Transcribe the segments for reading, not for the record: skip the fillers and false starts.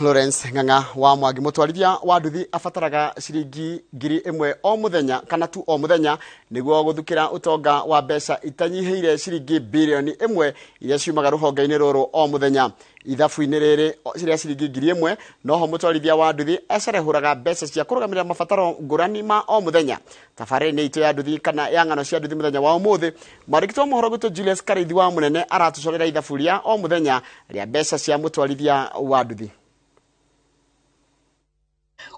Lawrence Ng'ang'a wa Mwangi. Mũtwarithia wa nduthi abataraga ciringi 1,000 o mũthenya kana tu o mũthenya nĩguo gũthukĩra ũtonga wa mbeca itanyihĩire ciringi 1 birioni iria ciumaga rũhonge-inĩ rũrũ o mũthenya. Ithabu-inĩ rĩrĩ rĩa ciringi 1,000 noho mũtwarithia wa nduthi acerehũraga mbeca cia kũrũgamĩrĩra mabataro ngũrani ma o mũthenya. Tabarĩra-inĩ itũ ya nduthi kana ya ng'ano cia nduthi mũthenya wa ũmũthĩ, mwandĩki wa mohoro gwitũ Julius Karĩithi wa Mũnene aratũcorera ithabu rĩa o mũthenya rĩa mbeca cia mũtwarithia wa nduthi.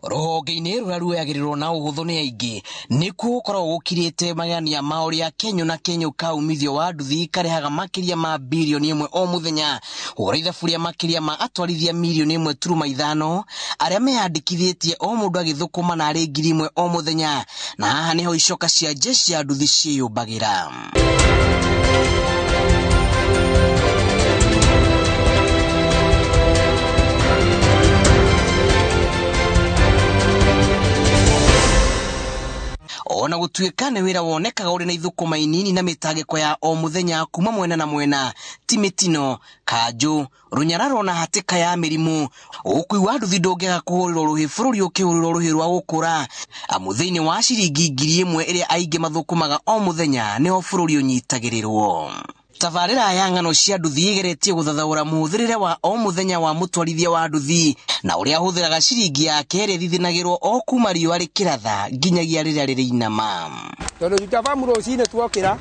Rũhonge-inĩ rũrĩa ruoyagĩrĩrwo na ũhũthũ nĩ aingĩ nĩkuo gũkoragwo gũkirĩte magania ma ũrĩa kenyũ na kenyũ ka umithio wa nduthi karehaga makĩria ma 1 birioni o mũthenya. Hũra ithabu rĩa makĩria ma atwarithia 1.5 mirioni arĩa meyandĩkithĩtie, o mũndũ agĩthũkũma na arĩ 1,000 o mũthenya, na haha nĩho icoka cia jeshi ya nduthi ciĩyũmbagĩra. Ona gũtuĩka nĩ wĩra wonekaga ũrĩ na ithũkũma inini na mĩtangĩko ya o mũthenya kuma mwena na mwena, ti mĩtino, kanjũ, rũnyararo na hatĩka ya mĩrimũ, ũkui wa nduthi ndũngĩaga kũhũrĩrwo rũhĩ bũrũri ũkĩhũrĩrwo rũhĩ rwa gũkũra, amu thĩinĩ wa ciringi 1,000 ĩrĩa aingĩ mathũkũmaga o mũthenya nĩho bũrũri ũnyitagĩrĩrwo. Tabarĩra ya ng'ano cia nduthi ĩgeretie gũthathaũra mũhũthĩrĩre wa o mũthenya wa mũtwarithia wa nduthi na ũrĩa ahũthĩraga ciringi yake ĩrĩa ĩthithinagĩrwo o kuma riũa rĩkĩratha nginyagia rĩrĩa rĩrĩinama. Tondũ tutabamu rũcinĩ tuokĩra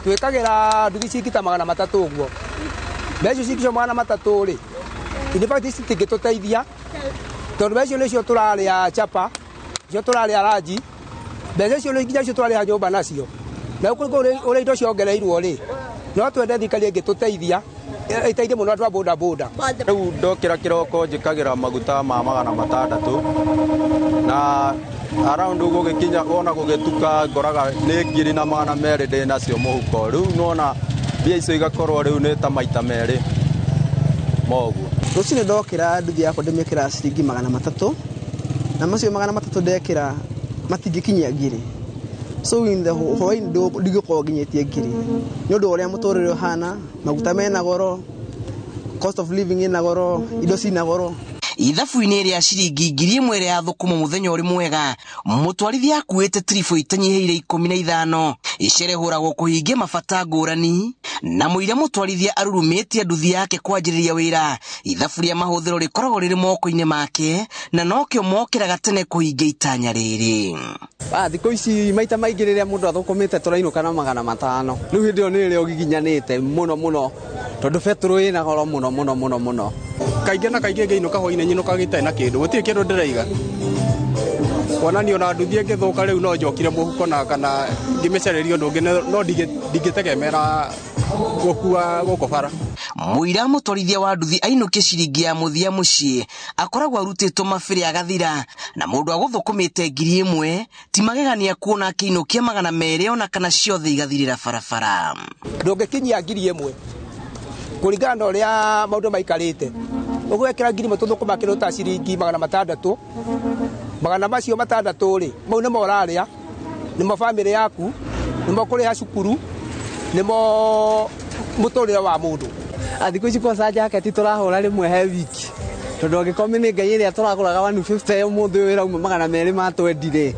twĩkagĩra nduthi ciringi ta 300 ũguo. Mbeca icio ciringi icio 300 rĩ, in fact citingĩtũteithia, tondũ mbeca icio nĩcio tũrarĩa chapa, nĩcio tũrarĩa ranji, mbeca icio nginya icio tũrarĩha nyũmba nacio. Na kũrĩ ũrĩa indo ciongereirwo rĩ, no twende thirikari ĩngĩtũteithia, ĩteithie mũno andũ a boda boda. Rĩu ndokĩra kĩroko njĩkagĩra maguta ma 600, na around gũgĩkinya wona gũgĩtuka ngoraga nĩ 1,200 ndĩ nacio mũhuko. Rĩu nona mbia icio igakorwo rĩu nĩ ta maita merĩ moguo. Rũcinĩ ndokĩra nduthi yakwa ndĩmĩkĩraga ciringi 300, na macio 300 ndekĩra matingĩkinyia 1,000. So in the hwaĩ ndingĩkorwo nginyĩtie 1,000 nĩ ũndũ wa ũrĩa mũtũrĩre ũhana, maguta mena goro, cost of living ĩna goro, indo cina goro. Ithabu-inĩ rĩa ciringi 1,000 ĩrĩa ya thũkũma mũthenya ũrĩ mwega, mũtwarithia akuĩte tiribũ itanyihĩire 15 icerehũragwo kũhingia mabata ngũrani, na mũira mũtwarithia arurumĩtie nduthi yake kwanjĩrĩria wĩra, ithabu rĩa mahũthĩro rĩkoragwo rĩrĩ moko-inĩ make, na nokĩo mokĩraga tene kũhingia itanya rĩrĩ. Thikũ ici maita maingĩ rĩrĩa mũndũ athũkũmĩte tũrainũka na 500. Rĩu hĩndĩ ĩyo nĩ ĩrĩa ũgiginyanĩte mũno mũno, tondũ betũrũ ĩna goro mũno mũno mũno mũno. Kaingĩ na kaingĩ ngĩinũka hwainĩ nyinũkaga itarĩ na kĩndũ, gũtirĩ kĩndũ ndĩraiga, kuonania ona nduthi ĩngĩthũka rĩu no njokire mũhuko na kana ngĩmĩcereria ũndũ ũngĩ, no ndingĩtegemera gũkua gũkũ bara. Mũira mũtwarithia wa nduthi ainũkie ciringi ya mũthia mũciĩ akoragwo arutĩtwo mabĩrĩ agathira, na mũndũ agũthũkũmĩte 1,000 ti magegania kuona akĩinũkia 200 ona kana ciothe igathirĩra barabara. Ndũngĩkinyia 1,000 kũringana na ũrĩa maũndũ maikarĩte. Ũgwekĩra 1,000 tũthũkũma kĩndũ ta ciringi 600. Magana macio matandatũ rĩ, mau nĩmo ũrarĩa, nĩmo bamĩrĩ yaku, nĩmo kũrĩha cukuru, nĩmo mũtũrĩre wa mũndũ. Thikũ ici kwanza jaketi tũrahũra rĩmwe he wiki, tondũ angĩkorwo nĩ ngai ĩrĩa tũragũraga 150 ũmũthĩ ũyũ ĩrauma 220 rĩ,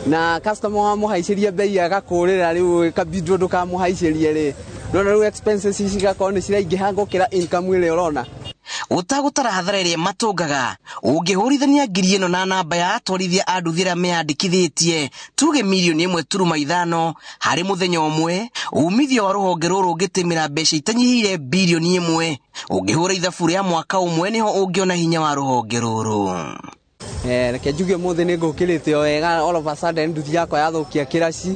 na customer wamũhaicĩria bei agakũrĩra, rĩu ĩkabindwo ndũkamũhaicĩrie rĩ, nona rĩu expenses cigakorwo nĩ ciraingĩha gũkĩra income ĩrĩa ũrona. Ũtagũtara hathara ĩrĩa matũngaga, ũngĩhũrithania 1,000 ĩno na namba ya atwarithia a nduthi arĩa meyandĩkithĩtie, tuge 1.5 mirioni harĩ mũthenya ũmwe, umithio wa rũhonge rũrũ ũngĩtĩmĩra mbeca itanyihĩire 1 birioni. Ũngĩhũra ithabu rĩa mwaka ũmwe nĩho ũngĩona hinya wa rũhonge rũrũ. Reke njuge ũmũthĩ nĩ ngũkĩrĩte o wega, all of a sudden nduthi yakwa yathũkia kĩraci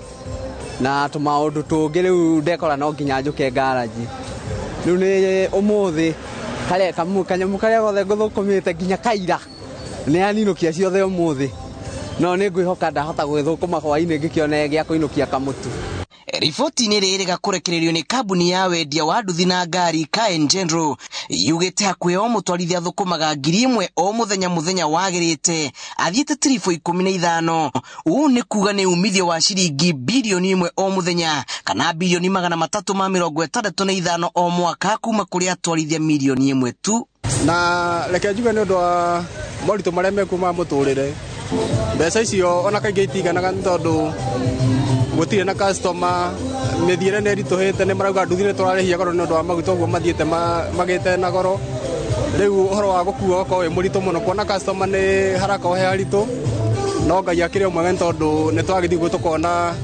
na tũmaũndũ tũngĩ, rĩu ndekora no nginya njũke ngaraji. Rĩu nĩ ũmũthĩ karĩa kanyamũ karĩa gothe ngũthũkũmĩte nginya kaira nĩ yaninũkia ciothe ũmũthĩ, no nĩ ngwĩhoka ndahota gwĩthũkũma hwainĩ ngĩkĩone gĩa kũinũkia kamũtu. Riboti-inĩ ĩrĩa ĩrĩga kũrekererio nĩ kambuni ya wendia wa nduthi na ngari Car General yugĩte hakuhĩ o mũtwarithia athũkũmaga 1,000 o mũthenya mũthenya wagĩrĩte athiĩte tiribũ 15. Ũũ nĩ kuga nĩ umithio wa ciringi 1 birioni o mũthenya kana 365 birioni o mwaka kuma kũrĩ atwarithia 1 mirioni tu. Na reke njuge nĩ ũndũ wa moritũ marĩa mekuo ma mũtũrĩre, mbeca icio ona kaingĩ itiganaga nĩ tondũ gũtirĩ na customer, mĩthiĩre nĩ ĩritũhĩte, nĩ marauga nduthi nĩ tũrarĩhia goro nĩ ũndũ wa maguta ũguo mathiĩte magĩte na goro. Rĩu ũhoro wa gũkua ũgakorwo wĩ mũritũ mũno, kuona customer nĩ harakorwo he haritũ, no Ngai akĩrĩ o mwega nĩ tondũ nĩ twagĩthiĩ guo tũkona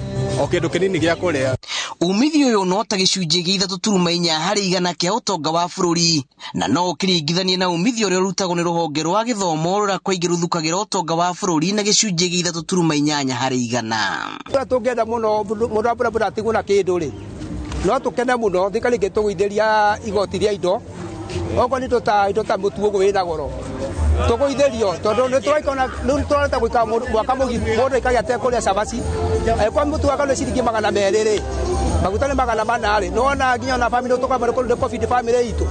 o kĩndũ kĩnini gĩa kũrĩa. Umithio ũyũ no ta gĩcunjĩ gĩa 3.4 harĩ igana kĩa ũtonga wa bũrũri, na no ũkĩringithanie na umithio ũrĩa ũrutagwo nĩ rũhonge rwa gĩthomo rũrĩa kaingĩ rũthukagĩra ũtonga wa bũrũri na gĩcunjĩ gĩa 3.8 harĩ igana. Ũrĩa tũngĩenda mũno mũndũ wa bodaboda atigwo na kĩndũ rĩ, no tũkene mũno thirikari ĩngĩtũgũithĩria igoti rĩa indo, okorwo nĩ indo ta mũtu ũguo wĩna goro tũgũithĩrio, tondũ nĩ tũraikona rĩu tũrareta gũikara mwaka mũgima mũndũ aikagia atekũrĩa cabaci. Angĩkorwo mũtu wa ngano nĩ ciringi 200 rĩ, maguta nĩ 400 rĩ, nĩwona nginya ona bamĩrĩ tũkamba nĩ kũbindi bamĩrĩ itũ.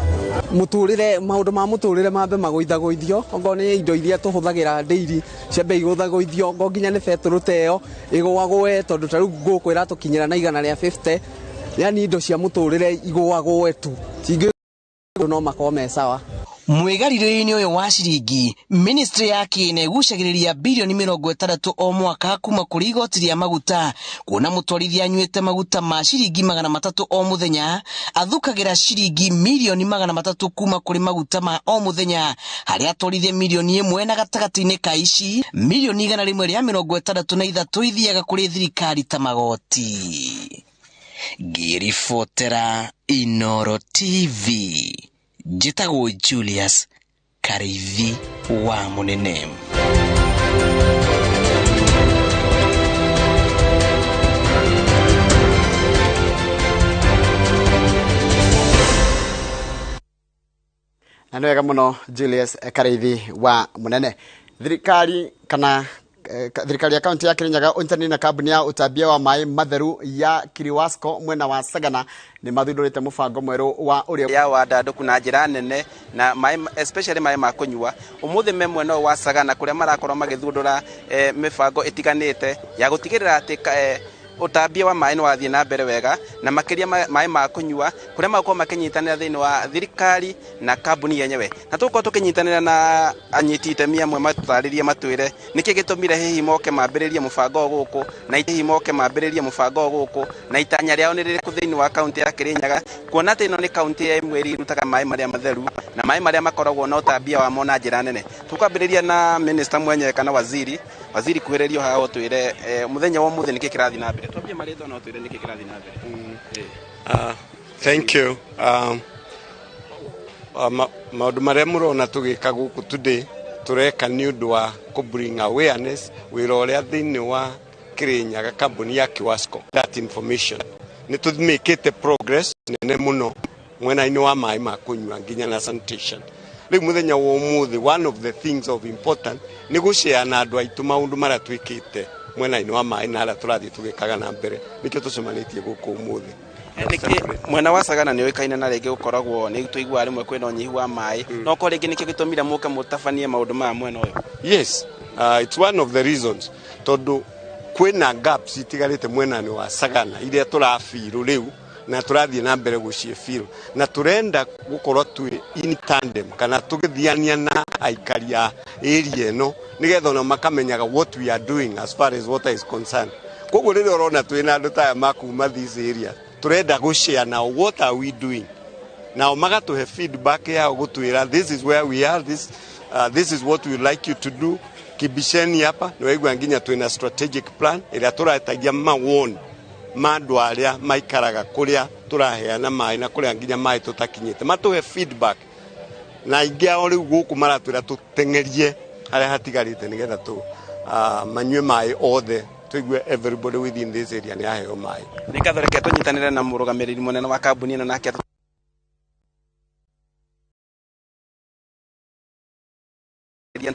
Mũtũrĩre, maũndũ ma mũtũrĩre mambe magũithagũithio, okorwo nĩ indo iria tũhũthagĩra daily ciambe igũthagũithio, okorwo nginya nĩ betũrũ ta ĩyo ĩgũagũe, tondũ ta rĩu gũkũ ĩratũkinyĩra na 150, yani indo cia mũtũrĩre igũagũe tu, cingĩ no makorwo me sawa. Mwĩgarĩro-inĩ ũyũ wa ciringi, ministry ya kĩgĩna ĩgucagĩrĩria birioni 60 o mwaka kuma kũrĩ igoti rĩa maguta, kuona mũtwarithia anyuĩte maguta ma ciringi 300 o mũthenya athukagĩra ciringi mirioni 300 kuma kũrĩ maguta ma o mũthenya, harĩa atwarithia mirioni 1 na gatagatĩ-inĩ ka ici mirioni 163 ithiaga kũrĩ thirikari ta magoti. Ngĩribotera Inooro TV, njĩtagwo Julius Kariithi wa Mũnene. Na nĩ wega mũno Julius Kariithi wa Mũnene. Thirikari kana thirikari ya kaunti ya Kirinyaga ũnyitanĩire na kambuni ya ũtambia wa maĩ matheru ya Kiriwasco mwena wa Sagana nĩ mathundũrĩte mũbango mwerũ wa ũrĩa ya wandandũku na njĩra nene na maĩ, especially maĩ ma kũnyua. Ũmũthĩ me mwena ũyũ wa Sagana kũrĩa marakorwo magĩthundũra mĩbango ĩtiganĩte ya gũtigĩrĩra atĩ ũtambia wa maĩ nĩ wathiĩ na mbere wega, na makĩria maĩ ma kũnyua kũrĩa magũkorwo makĩnyitanĩra thĩinĩ wa thirikari na kambuni yenyewe. Na tũgũkorwo tũkĩnyitanĩra na anyiti itemi amwe matũtarĩrie matwĩre nĩkĩ gĩtũmire hihi moke mambĩrĩrie mũbango ũyũ gũkũ, na hihi moke mambĩrĩrie mũbango ũyũ gũkũ, na itanya rĩao nĩ rĩrĩkũ thĩinĩ wa kaunti ya Kirinyaga, kuona atĩ ĩno nĩ kaunti ya ĩmwe ĩrĩa ĩrutaga maĩ marĩa matheru na maĩ marĩa makoragwo na ũtambia wamo na njĩra nene. Tũkwambĩrĩria na minister mwenyewe kana waziri. Waziri, kuhĩrĩrio haha ũtwĩre mũthenya wa ũmũthĩ nĩkĩ kĩrathiĩ na mbere. Twambie marĩtwa na ũtwĩre nĩkĩ kĩrathiĩ na mbere. Thank you. Maũndũ marĩa mũrona tũgĩka gũkũ today tũreka nĩ ũndũ wa kũ bring awareness wĩra ũrĩa thĩinĩ wa Kirinyaga kambuni ya Kiwasco. That information nĩ tũmĩkĩte progress nene mũno mwena-inĩ wa maĩ ma kũnyua nginya na sanitation. Rĩu mũthenya wa ũmũthĩ one of the things of important nĩ gũshare na andũ aitũ maũndũ marĩa twĩkĩte mwena-inĩ wa maĩ na harĩa tũrathiĩ tũgĩkaga na mbere, nĩkĩo tũcemanĩtie gũkũ ũmũthĩ. Nĩkĩ mwena wa Sagana nĩ ũĩkaine na rĩngĩ gũkoragwo nĩ tũiguaga rĩmwe kwĩna ũnyihu wa maĩ, no korwo rĩngĩ nĩkĩo gĩtũmire mũke mũtabanie maũndũ maya mwena ũyũ? Yes, it's one of the reasons, tondũ kwĩna gaps itigarĩte mwena-inĩ wa Sagana iria tũrabirũ rĩu na tũrathiĩ na mbere gũciĩbirũ, na tũrenda gũkorwo twĩ in tandem kana tũgĩthiania na aikari a area ĩno nĩgetha ona makamenyaga what we are doing as far as water is concerned. Koguo rĩrĩa ũrona twĩna andũ ta aya makuma this area, tũrenda gũshare nao what are we doing, nao magatũhe feedback yao gũtwĩra this is where we are, this is what we would like you to do. Kibisheni hapa nĩ waigua nginya twĩna strategic plan ĩrĩa tũretagia mawoni ma andũ arĩa maikaraga kũrĩa tũraheana maĩ na kũrĩa nginya maĩ tũtakinyĩte, matũhe feedback, na aingĩ ao rĩu gũkũ maratwĩra tũteng'erie harĩa hatigarĩte nĩgetha tũ manyue maĩ othe, tũigue everybody within this area nĩ aheo maĩ. Nĩ ngatho, reke tũnyitanĩre na mũrũgamĩrĩri mũnene wa kambuni ĩno nake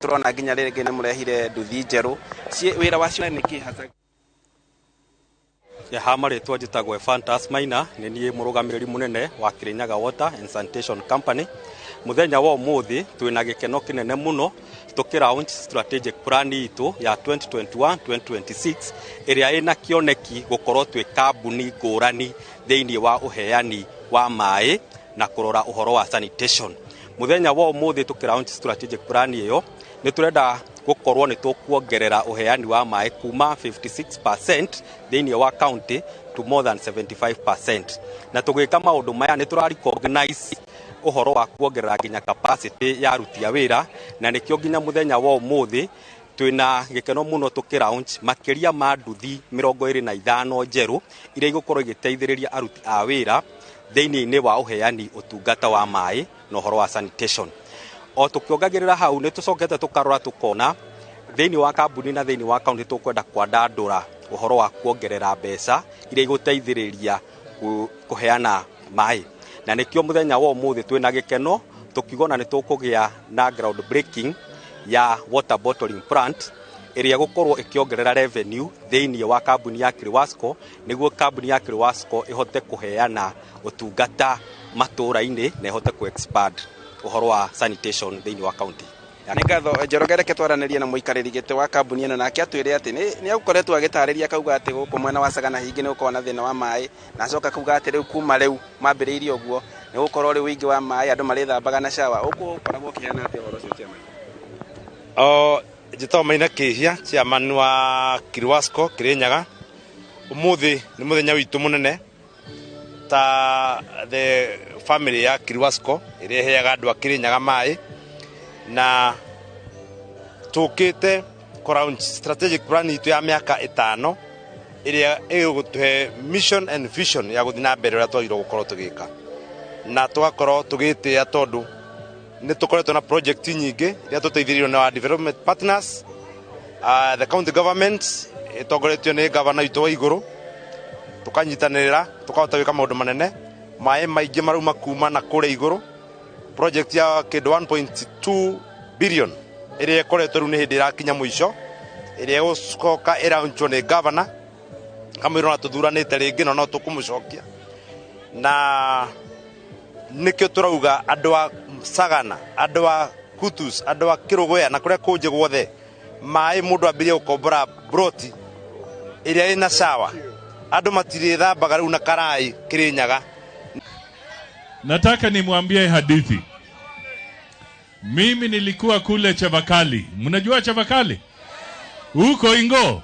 tũrona nginya rĩngĩ nĩ mũrehire nduthi njerũ, wĩra wacio nĩ kĩ hasa? Ha marĩtwa njĩtagwo Ephantus Maina, nĩ niĩ mũrũgamĩrĩri mũnene wa Kirinyaga Water and Sanitation Company. Mũthenya wa ũmũthĩ twĩna gĩkeno kĩnene mũno tũkĩ launch strategic plan itũ ya 2021-2026 ĩrĩa ĩna kĩoneki gũkorwo twĩ kambuni ngũrani thĩinĩ wa ũheani wa maĩ na kũrora ũhoro wa sanitation. Muthenya wa umuthi tukiraunch strategic plan iyo ni turenda gukorwo ni tukuongerera uheani wa maĩ kuma 56% thiini wa county to more than 75%. Na tugika maundu maya ni tura recognize uhoro wa kuongerera nginya capacity ya aruti a wira, na nikio nginya muthenya wa umuthi twina gikeno muno tukiraunch makiria ma nduthi 25 njeru iria igukorwo igiteithĩrĩria aruti a wira thiini wa uheani utungata wa maĩ na uhoro wa sanitation. O tukiongagĩrĩra hau nĩ tũcokete tũkarora tũkona thĩinĩ wa kambuni na thĩinĩ wa kaunti tũkwenda kwandandũra ũhoro wa kuongerera mbeca iria igũteithĩrĩria kũheana maĩ, na nĩkĩo mũthenya wa ũmũthĩ twĩna gĩkeno tũkiuga nĩ tũkũgĩa na ground breaking ya water bottling plant ĩrĩa gũkorwo ĩkĩongerera revenue thĩinĩ wa kambuni ya Kiriwasco, nĩguo kambuni ya Kiriwasco ĩhote kũheana ũtungata matũũra-inĩ na ĩhote ku expand uhoro wa sanitation thĩinĩ wa county. Nĩ ngatho Njoroge, reke twaranĩrie na mũikarĩri gĩtĩ wa kambuni ĩno nake atwĩre atĩ nĩ agũkoretwo agĩtarĩria akauga atĩ gũkũ mwena wa Sagana hingĩ nĩ gũkorwo na thĩna wa maĩ, na acoka kauga atĩ rĩu kuma rĩu mambĩrĩirie ũguo nĩ gũkorwo rĩu ũingĩ wa maĩ andũ marĩthambaga na shawa. Ũguo ũkoragwo ũkĩheana atĩa ũhoro ũcio, chairman? Njĩtagwo Maina Kĩhia, chairman wa Kiriwasco Kirinyaga. Ũmũthĩ nĩ mũthenya witũ mũnene ta the family ya Kiriwasco ĩrĩa ĩheaga andũ a Kirinyaga maĩ, na tũkĩte kũlaunch strategic plan itũ ya mĩaka 5 ĩrĩa ĩgũtũhe mission and vision ya gũthiĩ na mbere ũrĩa twagĩrĩirwo gũkorwo tũgĩka, na tũgakorwo tũgĩtĩĩa tondũ nĩ tũkoretwo na project nyingĩ iria tũteithĩrĩirio na our development partners, the county government ĩtongoretio nĩ gavana witũ wa igũrũ, tũkanyitanĩrĩra tũkahota gwĩka maũndũ manene. Maĩ maingĩ marauma kuma na kũrĩa igũrũ, project ya kĩndũ 1.2 billion ĩrĩa ĩkoretwo rĩu nĩ hĩndĩ ĩrakinya mũico, ĩrĩa ĩgũcoka ĩraunchwo nĩ gavana kamũira ona tũthuranĩte rĩngĩ no tũkũmũcokia, na nĩkĩo tũrauga andũ a Sagana, andũ a Kutus, andũ a Kĩrũgũya na kũrĩa kũngĩ guothe, maĩ mũndũ ambĩrĩrie gũkombora broti ĩrĩa ĩna shawa, andũ matirĩthambaga rĩu na karai Kirinyaga. Nataka nimwambie hadithi. Mimi nilikuwa kule Chavakali. Mnajua Chavakali? Huko Ingo.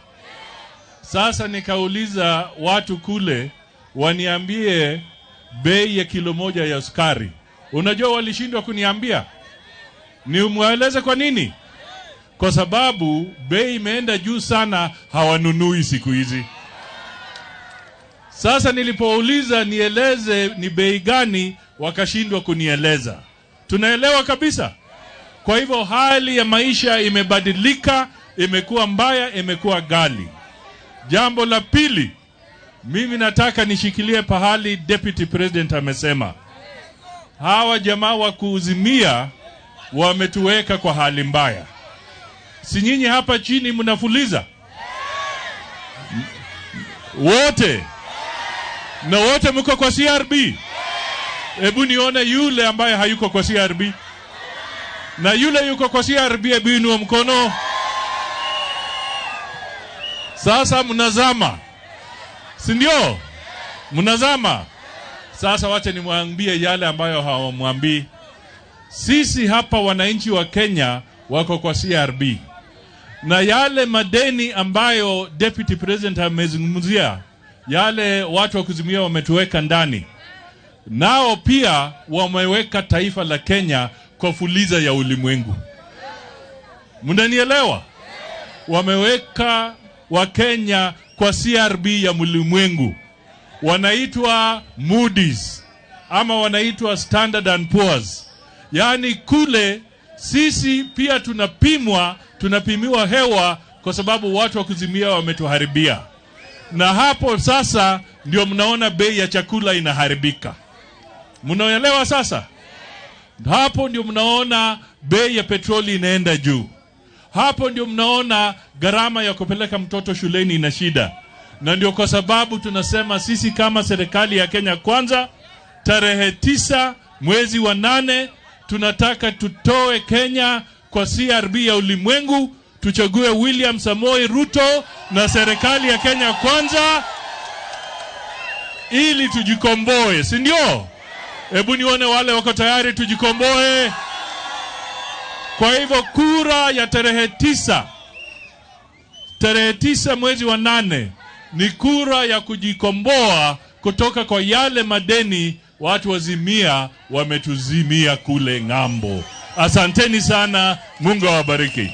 Sasa nikauliza watu kule waniambie bei ya kilo moja ya sukari. Unajua walishindwa kuniambia? Nimueleze kwa nini? Kwa sababu bei imeenda juu sana, hawanunui siku hizi. Sasa nilipouliza nieleze ni bei gani, wakashindwa kunieleza. Tunaelewa kabisa. Kwa hivyo hali ya maisha imebadilika, imekuwa mbaya, imekuwa ghali. Jambo la pili, mimi nataka nishikilie pahali Deputy President amesema. Hawa jamaa wa kuuzimia wametuweka kwa hali mbaya. Si nyinyi hapa chini mnafuliza? Wote. Na wote mko kwa CRB. Hebu nione yule ambaye hayuko kwa CRB. Na yule yuko kwa CRB, hebu inua mkono. Sasa mnazama. Si ndio? Mnazama. Sasa wacha nimwambie yale ambayo hawamwambii. Sisi hapa wananchi wa Kenya wako kwa CRB. Na yale madeni ambayo Deputy President amezungumzia, yale watu wa kuzimia wametuweka ndani, nao pia wameweka taifa la Kenya kwa fuliza ya ulimwengu. Mnanielewa? Wameweka wa Kenya kwa CRB ya ulimwengu. Wanaitwa Moody's ama wanaitwa Standard and Poor's. Yaani kule sisi pia tunapimwa, tunapimiwa hewa kwa sababu watu wa kuzimia wametuharibia. Na hapo sasa ndio mnaona bei ya chakula inaharibika. Mnaelewa sasa? Hapo ndio mnaona bei ya petroli inaenda juu. Hapo ndio mnaona gharama ya kupeleka mtoto shuleni ina shida. Na ndio kwa sababu tunasema sisi kama serikali ya Kenya Kwanza, tarehe 9 mwezi wa 8 tunataka tutoe Kenya kwa CRB ya ulimwengu, tuchague William Samoei Ruto na serikali ya Kenya Kwanza ili tujikomboe, si ndio? Hebu nione wale wako tayari tujikomboe. Kwa hivyo kura ya tarehe 9, tarehe 9 mwezi wa 8 ni kura ya kujikomboa kutoka kwa yale madeni watu wazimia wametuzimia kule ng'ambo. Asanteni sana, Mungu awabariki.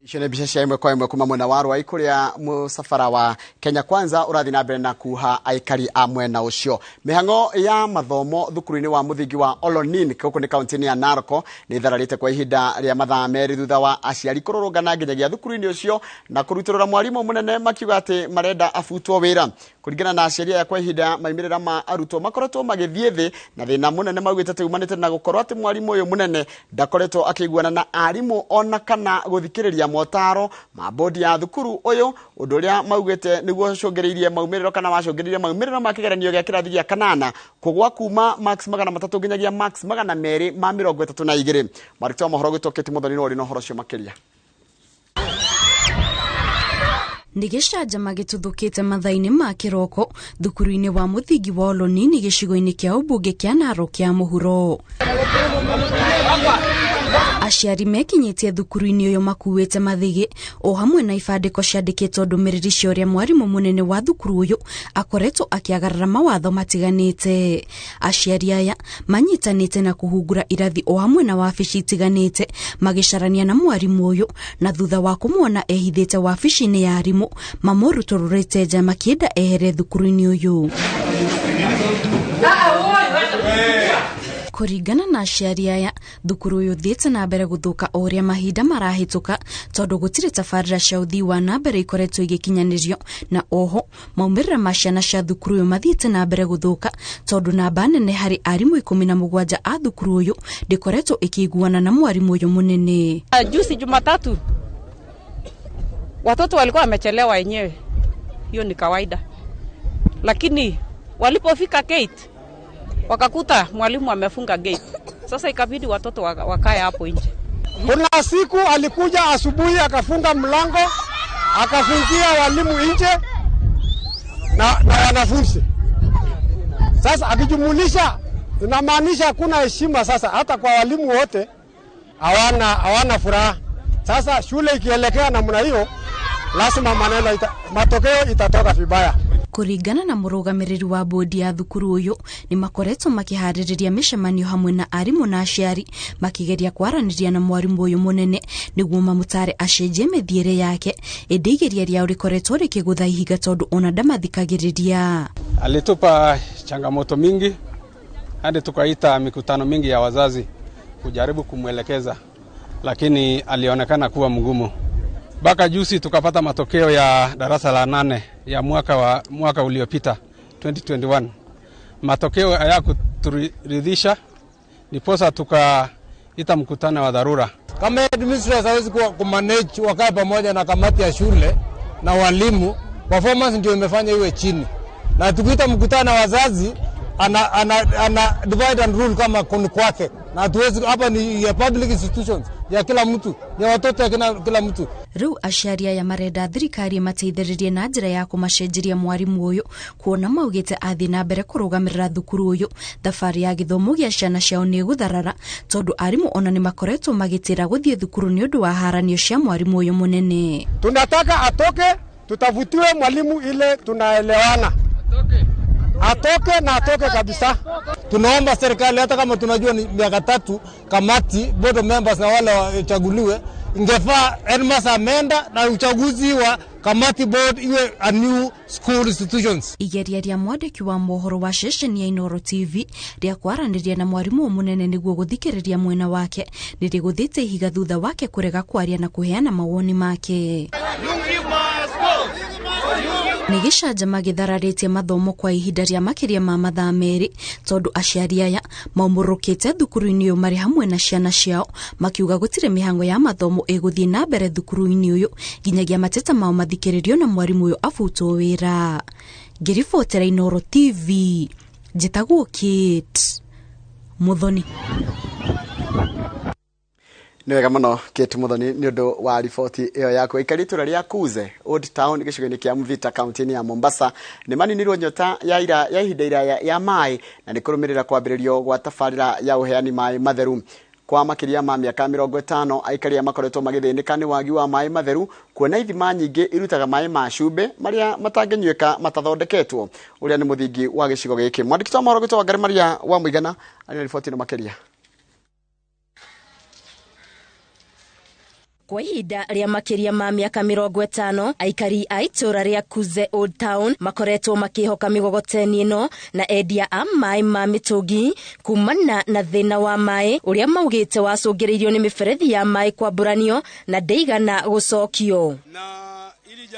Icio nĩ mbica cia ĩmwe kwa ĩmwe kuma mwena wa Rwai kũrĩa mũcabara wa Kenya Kwanza ũrathiĩ na mbere na kuha aikari a mwena ũcio. Mĩhang'o ya mathomo thukuru-inĩ wa mũthingi wa Olonin gũkũ nĩ kaunti-inĩ ya Narok nĩ ĩthararĩte kwa ihinda rĩa mathaa 2 thutha wa aciari kũrũrũngana nginyagia thukuru-inĩ ũcio na kũrutũrũra mwarimũ mũnene makiuga atĩ marenda abutwo wĩra. Kũringana na aciari aya kwa ihinda maumĩrĩra ma arutwo makoretwo magĩthiĩ thĩ na thĩna mũnene maugĩte atĩ umanĩte na gũkorwo atĩ mwarimũ ũyũ mũnene ndakoretwo akĩiguana na arimũ ona kana gũthikĩrĩria motaro ma bodi ya thukuru ũyũ, ũndũ ũrĩa maugĩte nĩguo ũcũngĩrĩirie maumĩrĩro kana wacũngĩrĩirie maumĩrĩro ma kĩgeranio gĩa kĩrathi gĩa kanana kũgwa kuma max 300 nginyagia max 232. Mwandĩki wa mohoro gwĩtwo Kate Muthoni no ũrĩ na ũhoro ũcio makĩria. Nĩ gĩcanjama gĩtuthũkĩte mathaa-inĩ ma kĩroko thukuru-inĩ wa mũthingi wa Olonini gĩcigo-inĩ kĩa ũmbunge kĩa Narok ya mũhuro. Aciari mekinyĩtie thukuru-inĩ ũyũ makuĩte mathĩgĩ o hamwe na ibandĩko ciandĩkĩtwo ndũmĩrĩri cia ũrĩa mwarimũ mũnene wa thukuru ũyũ akoretwo akĩagarara mawatho matiganĩte. Aciari aya manyitanĩte na kũhungura irathi o hamwe na wabici itiganĩte magĩcarania na mwarimũ ũyũ, na thutha wa kũmuona ehithĩte wabici-inĩ ya arimũ mamũrutũrũrĩte nja makĩenda ehere thukuru-inĩ ũyũ. Kũringana na aciari aya, thukuru ũyũ ũthiĩte na mbere gũthũka o ũrĩa mahinda marahĩtũka tondũ gũtirĩ tabarĩra cia ũthii wa na mbere ikoretwo igĩkinyanĩrio, na oho maumĩrĩra ma ciana cia thukuru ũyũ mathiĩte na mbere gũthũka tondũ namba nene harĩ arimũ 17 a thukuru ũyũ ndĩkoretwo ĩkĩiguana na mwarimũ ũyũ mũnene. Juzi Jumatatu watoto walikuwa wamechelewa wenyewe, hiyo ni kawaida, lakini walipofika gate wakakuta mwalimu amefunga gate. Sasa ikabidi watoto wakae hapo nje. Kuna siku alikuja asubuhi akafunga mlango, akafungia walimu nje na wanafunzi. Sasa akijumulisha inamaanisha hakuna heshima sasa hata kwa walimu wote hawana furaha. Sasa shule ikielekea namna hiyo lazima maneno matokeo itatoka vibaya. Kũringana na mũrũgamĩrĩri wa bodi ya thukuru ũyũ, nĩ makoretwo makĩharĩrĩria mĩcemanio hamwe na arimũ na aciari makĩgeria kwaranĩria na mwarimũ ũyũ mũnene nĩguo mamũtare acenjie mĩthiĩre yake, ĩndĩ igeria rĩao rĩkoretwo rĩkĩgũtha ihiga tondũ ona ndamathikagĩrĩria. Alitupa changamoto mingi hadi tukaita mikutano mingi ya wazazi kujaribu kumwelekeza, lakini alionekana kuwa mgumu. Baka juzi tukapata matokeo ya darasa la 8 ya mwaka uliopita 2021. Matokeo hayakuturidhisha, ndiposa tukaita mkutano wa dharura. Kama headmistress hawezi kumanage wakae pamoja na kamati ya shule na walimu, performance ndio imefanya iwe chini. Na tukiita mkutano wa wazazi ana divide and rule kama kuni kwake. Na tuwezi, hapa ni ya public institutions ya kila mtu, ya watoto ya kila mtu. Rĩu aciari aya marenda thirikari mateithĩrĩrie na njĩra ya kũmacenjeria mwarimũ ũyũ, kuona maugĩte athiĩ na mbere kũrũgamĩrĩra thukuru ũyũ thabarĩ ya gĩthomo gĩa ciana ciao nĩ ĩgũtharara tondũ arimũ ona nĩ makoretwo magĩtĩra gũthiĩ thukuru nĩ ũndũ wa haranio cia mwarimũ ũyũ mũnene. Tunataka atoke, tutavutiwe mwalimu ile tunaelewana. Atoke na atoke kabisa. Tunaomba serikali hata kama tunajua ni miaka 3 kamati board of members na wale wachaguliwe, ingefaa headmaster ameenda na uchaguzi wa kamati board iwe a new school institutions. Igeria rĩa mwandĩki wa mohoro wa ceceni ya Inooro TV rĩa kwaranĩria na mwarimũ mũnene nĩguo gũthikĩrĩria mwena wake nĩ rĩgũthĩte ihiga thutha wake kũrega kwaria na kũheana mawoni make. Nĩ gĩcanjama gĩthararĩtie mathomo kwa ihinda rĩa makĩria ma mathaa 2 tondũ aciari aya maumũrũkĩte thukuru-inĩ ũyũ marĩ hamwe na ciana ciao makiuga gũtirĩ mĩhango ya mathomo ĩgũthiĩ na mbere thukuru-inĩ ũyũ nginyagia mateta mao mathikĩrĩrio na mwarimũ ũyũ abutwo wĩra. Ngĩribotera Inooro TV, njĩtagwo Kate Muthoni. Nĩ wega mũno Kate Muthoni nĩ ũndũ wa riboti ĩyo yaku. Aikari itũra rĩa Kuze Old Town gĩcigo-inĩ kĩa Mvita kaunti-inĩ ya Mombasa nĩ maninirwo nyota ya ira ya ihinda iraya ya maĩ na nĩ kũrũmĩrĩra kwambĩrĩrio gwa tabarĩra ya ũheani maĩ matheru. Kwa makĩria ma mĩaka 50 aikari aya makoretwo magĩthĩnĩka nĩ wagi wa maĩ matheru kuona ithima nyingĩ irutaga maĩ ma cumbĩ marĩa matangĩnyuĩka matathondeketwo ũrĩa nĩ mũthingi wa gĩcigo gĩkĩ. Mwandĩki wa mohoro gwitũ Wangari Maria wa Mũigana arĩ na riboti ĩno makĩria. Kwa ihinda rĩa makĩria ma mĩaka 50 aikari a itũra rĩa Kuze Old Town makoretwo makĩhoka mĩgogoteni ĩno na endia a maĩ ma mĩtũngi kumana na thĩna wa maĩ ũrĩa maugĩte wacũngĩrĩirio nĩ mĩberethi ya maĩ kwambũranio na ndĩigana gũcokio. Na ili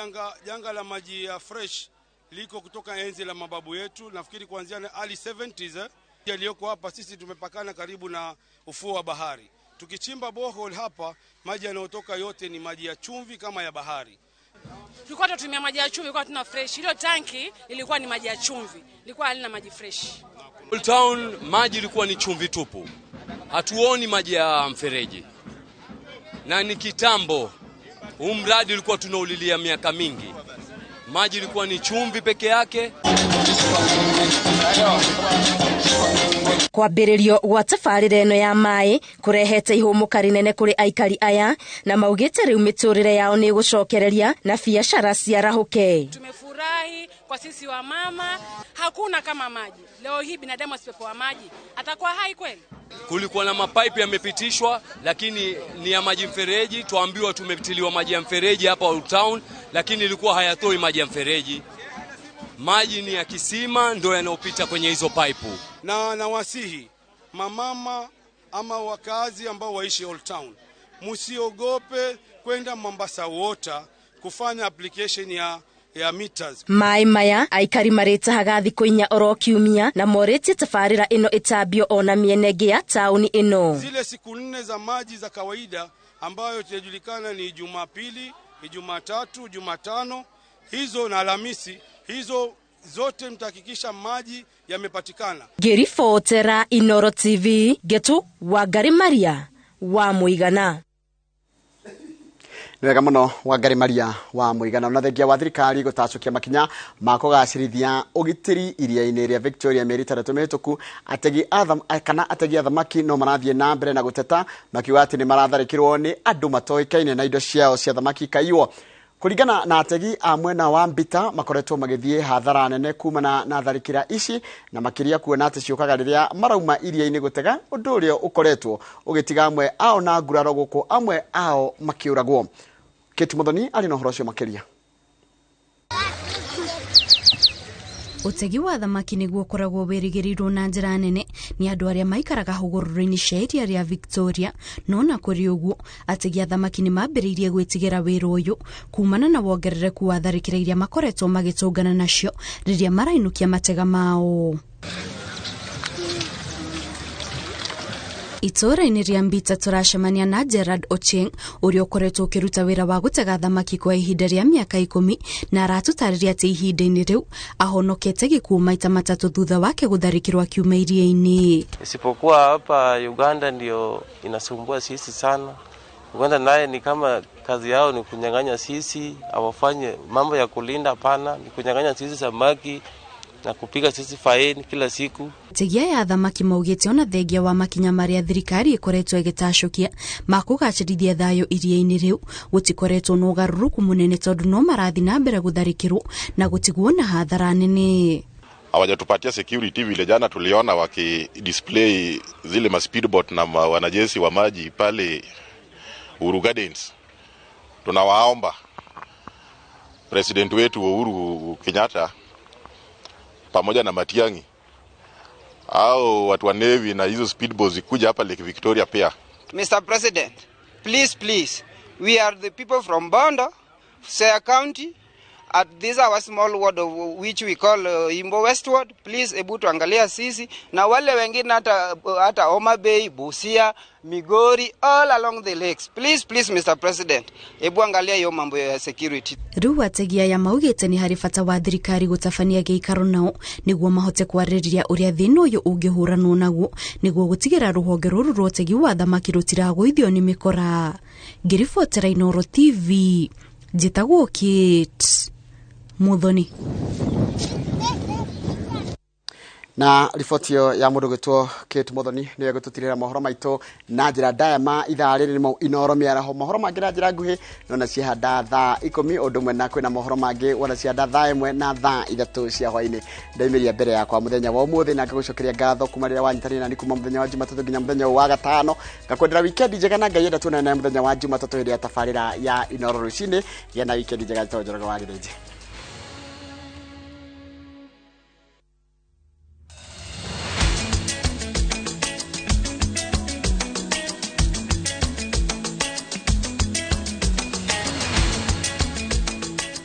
janga la maji ya fresh liko kutoka enzi la mababu yetu, nafikiri kuanzia na early 70s yaliyoko hapa. Sisi tumepakana karibu na ufuo wa bahari. Tukichimba borehole hapa, maji yanayotoka yote ni maji ya chumvi kama ya bahari. Tulikuwa tunatumia maji ya chumvi kwa tuna fresh. Ile tanki ilikuwa ni maji ya chumvi, ilikuwa halina maji fresh. Old Town maji ilikuwa ni chumvi tupu. Hatuoni maji ya mfereji. Na ni kitambo. Huu mradi ulikuwa tunaulilia miaka mingi. Maji ilikuwa ni chumvi peke yake. Kwambĩrĩrio gwa tabarĩra ĩno ya maĩ kũrehete ihũmũka rĩnene kũrĩ aikari aya na maugĩte rĩu mĩtũrĩre yao nĩ ĩgũcokereria na biacara ciarahũke. Tumefurahi kwa sisi wa mama, hakuna kama maji. Leo hii binadamu asipopewa maji atakuwa hai kweli? Kulikuwa na mapaipu yamepitishwa lakini ni ya maji mfereji. Tuambiwa tumepitiliwa maji ya mfereji hapa Old Town, lakini ilikuwa hayatoi maji ya mfereji. Maji ni ya kisima ndio yanayopita kwenye hizo paipu. Na nawasihi mamama ama wakazi ambao waishi Old Town, msiogope kwenda Mombasa Water kufanya application ya meters. Maĩ maya aikari marĩtahaga thikũ 4 oro kiumia na morĩtie tabarĩra ĩno ĩtambio ona mĩena ĩngĩ ya taũni ĩno. Zile siku 4 za maji za kawaida ambayo tunajulikana ni Jumapili, Jumatatu, Jumatano, hizo na Alhamisi, hizo zote mtahakikisha maji yamepatikana. Ngĩribotera Inoro TV, Getu Wangari Maria wa Mũigana. Nĩ wega mũno Wangari Maria wa Mũigana. Na thengia wa thirikari gũtacũkia makinya ma kũgacĩrithia ũgitĩri iria-inĩ rĩa Victoria mĩeri 6 mĩhĩtũku, ategi a thamaki no marathiĩ na mbere na gũteta makiuga atĩ nĩ maratharĩkĩrwo nĩ andũ matoĩkaine na indo ciao cia thamaki ikaiywo. Kũringana na ategi a mwena wa Mbita makoretwo magĩthiĩ hathara nene kumana na tharĩkĩra ici na makĩria kuona atĩ ciũkaga rĩrĩa marauma iria-inĩ gũtega, ũndũ ũrĩa ũkoretwo ũgĩtiga amwe ao na nguraro gũkũ amwe ao makĩũragwo. Kate Muthoni arĩ na ũhoro ũcio makĩria. Ũtegi wa thamaki nĩguo ũkoragwo wĩrĩgĩrĩirwo na njĩra nene nĩ andũ arĩa maikaraga hũgũrũrũ-inĩ cia iria rĩa Victoria, no na kũrĩ ũguo ategi a thamaki nĩ mambĩrĩirie gwĩtigĩra wĩra ũyũ kumana na wongerereku wa tharĩkĩra iria makoretwo magĩtũngana nacio rĩrĩa marainũkia matega mao. Itũũra-inĩ rĩa Mbita tũracemania na Gerard Ochieng ũrĩa ũkoretwo ũkĩruta wĩra wa gũtega thamaki kwa ihinda rĩa mĩaka 10 na aratũtarĩria atĩ ihinda-inĩ rĩu ahonokete gĩkuũ maita 3 thutha wake gũtharĩkĩrwo akiuma iria-inĩ. Isipokuwa hapa Uganda ndio inasumbua sisi sana. Uganda naye ni kama kazi yao ni kunyang'anya sisi, hawafanye mambo ya kulinda, hapana, ni kunyang'anya sisi samaki na kupiga sisi faini kila siku. Ategi aya thamaki maugĩte ona thengia wa makinya marĩa thirikari ĩkoretwo ĩgĩtacũkia ma kũgacĩrithia thayũ iria-inĩ rĩu gũtikoretwo na ũgarũrũku mũnene tondũ no marathiĩ na mbere gũtharĩkĩrwo na gũtigwo na hathara nene. Hawajatupatia security vile jana tuliona waki display zile ma speedboat na wanajeshi wa maji pale Uhuru Gardens. Tunawaomba President wetu Uhuru Kenyatta pamoja na Matiang'i au watu wa Navy na hizo speedboats zikuja hapa Lake Victoria pia. Mr. President, please, please, we are the people from Bondo, Siaya County, At this our small ward of which we call Imbo West Ward, please ebu tuangalia sisi na wale wengine hata Homa Bay, Busia, Migori, all along the lakes. Please, please, Mr. President, ebu angalia hiyo mambo ya security. Rĩu ategi aya maugĩte nĩ harĩ bata wa thirikari gũtabania gĩikaro nao nĩguo mahote kwarĩrĩria ũrĩa thĩna ũyũ ũngĩhũranwo naguo nĩguo gũtigĩra rũhonge rũrũ rwa ũtegi wa thamaki rũtiragũithio nĩ mĩkora. Ngĩribotera Inooro TV, njĩtagwo Kate Muthoni. Na riboti ĩyo ya mũndũ gwĩtwo Kate Muthoni nĩyo ĩgũtũtirĩra mohoro maitũ na njĩra ndaya ma ithaa rĩrĩ nĩmo Inooro mĩaraho. Mohoro mangĩ na njĩra nguhĩ nona ciahanda thaa 10 ũndũ ũmwe na kwĩna mohoro mangĩ wona ciahanda thaa 1 na thaa 3 cia hwainĩ. Ndaimĩria mbere yakwa mũthenya wa ũmũthĩ na ngagũcokeria ngatho kuma rĩrĩa wanyitanĩire nani kuma mũthenya wa Jumatatũ nginya mũthenya wa gatano. Ngakwendera wikendi njega na Ngai enda tuonane mũthenya wa Jumatatũ hĩndĩ ya tabarĩra ya Inooro rũcinĩ. Gĩa na wikendi njega. Njĩtagwo Njoroge wa Gĩthĩnji.